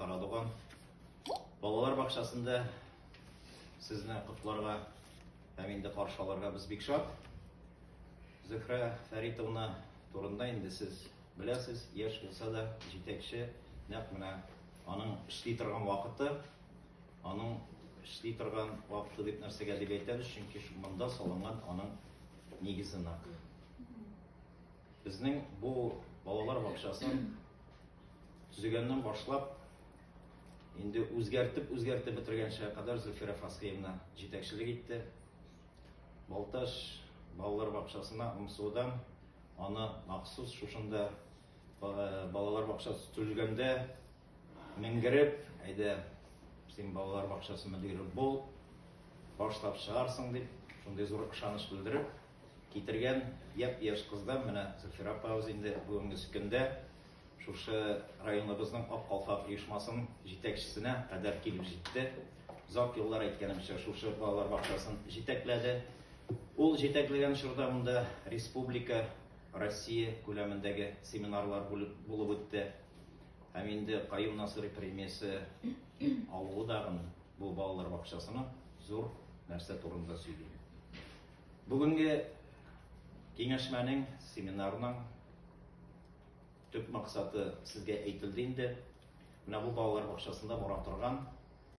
Карадуган балалар бакчасында сезне котларга һәм инде каршы алырга без бик шат. Зөһрә Фәритовна турында инде сез беләсез, яшь булса да җитәкче, нәкъ менә аның эшли торган вакыты, аның эшли торган вакыты дип нәрсәгә дип әйтәбез, чөнки монда салынган аның нигезе нык. Безнең бу балалар бакчасын төзегәннән башлап, инде үзгәртеп-үзгәртеп бетергәнчә кадәр Зөлфирә Фасхиевна җитәкчелек итте. Балтач балалар бакчасына МСУдан аны махсус шушында балалар бакчасы төзелгәндә менгереп, әйдә, син балалар бакчасы мөдире бул, башлап чыгарсың дип, шундый зур ышаныч белдереп, Китергән япь-яшь кыздан менә Зөлфирә апабыз инде бүгенге көндә шушы районыбызның Ак калфак оешмасының җитәкчесенә кадәр килеп җитте. Озак еллар әйткәнемчә, шушы балалар бакчасын җитәкләде. Ул җитәкләгән чорда монда республика, Россия күләмендәге семинарлар булып үтте. Һәм инде Каюм Насыйри премиясе алуы дагын бу балалар бакчасының зур нәрсә турында сөйли. Бүгенге киңәшмәнең, семинарның төп максаты сезгә әйтелде инде. Менә бу балалар бакчасында бара торган